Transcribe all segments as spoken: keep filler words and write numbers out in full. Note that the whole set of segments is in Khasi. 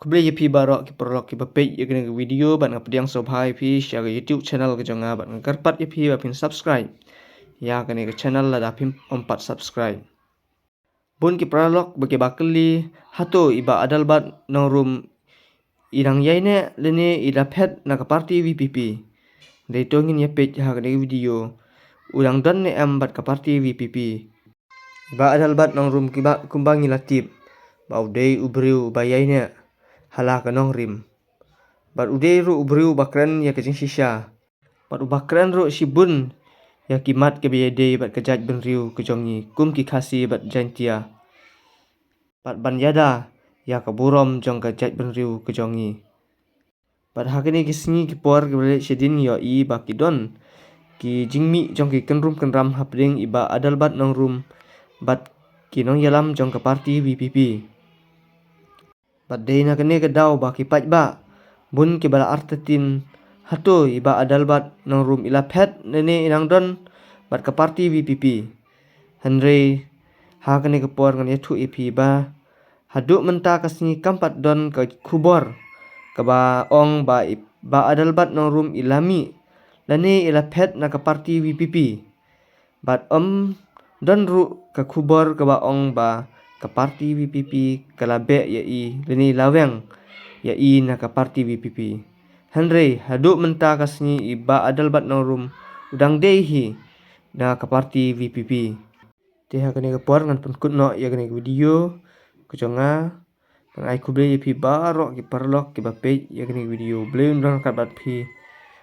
Khublei ïa phi baroh ki paralok kiba peit ïa kane ka video bad nga pdiang sngewbha ïa phi sha ka YouTube channel ka jong nga bad nga kyrpad ïa phi ba phin subscribe ïa kane ka channel lada phim pat subscribe. Bun ki paralok ba ki ba kylli, hato i Bah Adelbert Nongrum i dang ïaineh lane i la phet na ka party V P P. Dei to ngin ïa peit ha kane ka video, u dang don ne em bad ka party V P P. I Bah Adelbert Nongrum kiba kumba ngi la tip ba u dei u briew ba ïaineh ha la ka nongrim. Bad u dei ruh u briew ba kren ïa ka jingshisha. Bad u ba kren ruh shibun ïa ki mat kiba ïadei bad ka jaitbynriew ka jong ngi kum ki Khasi bad Jaintia. Bad ban ïada ïa ka burom jong ka jaitbynriew ka jong ngi. Bad ha kine ki sngi ki por kiba la leit shadien ngi ïohi ba ki don ki jingmih jong ki kynrum kynram hapdeng i Bah Adelbert Nongrum bad ki nongïalam jong ka party V P P. Bad dei na kane ka daw ba ki paidbah bun kiba la artatien, hato i Bah Adelbert Nongrum i la phet lane i dang don bad ka party V P P. Hynrei ha kane ka por ngan ïathuh ïa phi ba haduh mynta ka sngi kam pat don ka khubor kaba ong ba i Bah Adelbert Nongrum i la mih lane i la phet na ka party V P P. Bad ym don ruh ka khubor kaba ong ba ka party V P P ka la beh ïa i lane i la weng ïa i na ka party V P P. Hynrei haduh mynta ka sngi i Bah Adelbert Nongrum u dang dei hi na ka party V P P. Te ha kane ka por ngan pynkut noh ïa kane ka video ka jong nga. Ngan ai khublei ïa phi baroh ki paralok kiba peit ïa kane ka video. Blei un don ryngkat bad phi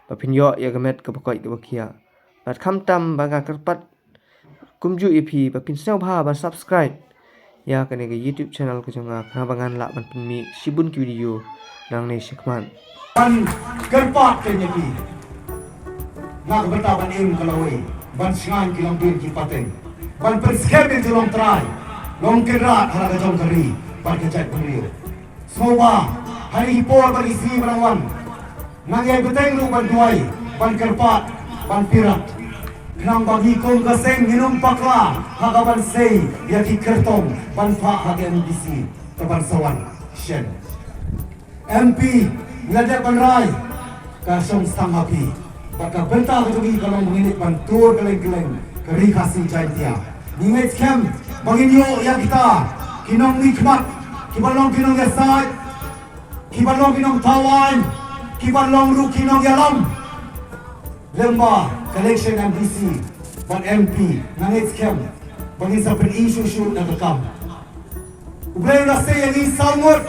ba phin ïoh ïa ka met kaba koit kaba khiah. Bad khamtam ba nga kyrpad kumjuh ïa phi ba phin sngewbha ban subscribe ïa kane ka YouTube channel ka jong nga, khnang ba ngan lah ban pynmih shibun ki video nangne shakhmat. Ban kyrpad ïa phi. Nga ka bynta ban im ka lawei, ban shngaiñ ki longdien ki pateng, ban pynskhem ïa ki longtrai longkynrad ha la ka jong ka ri bad ka jaitbynriew. Sngewbha ha ki por bad ki sngi ba dang wan, nang ïai bteng ruh ban duwai, ban kyrpad, ban pyrkhat, khnang ba ngi kum ka seng ngin ym bakla ha ka ban sei ïa ki kyrtong ban phah ha ka M D C ka ban sa wan shen. M P, ngi la dep ban rai ka shong sdang ha phi. Bad ka bynta ka jong ngi ka long ba ngin leit ban tur kylleng kylleng ka ri Khasi Jaintia. Ngi ngeit skhem ba ngin ïoh ïa kita ki nongmihkhmat, kiba long ki nongïasaid, kiba long ki nongthaw aiñ, kiba long ruh ki nongïalam. Lem bad ka election M D C bad M P, nga ngeit skhem ba ngin sa pyni shuh shuh na ka kam. U Blei u la sei ïa ngi saw ngut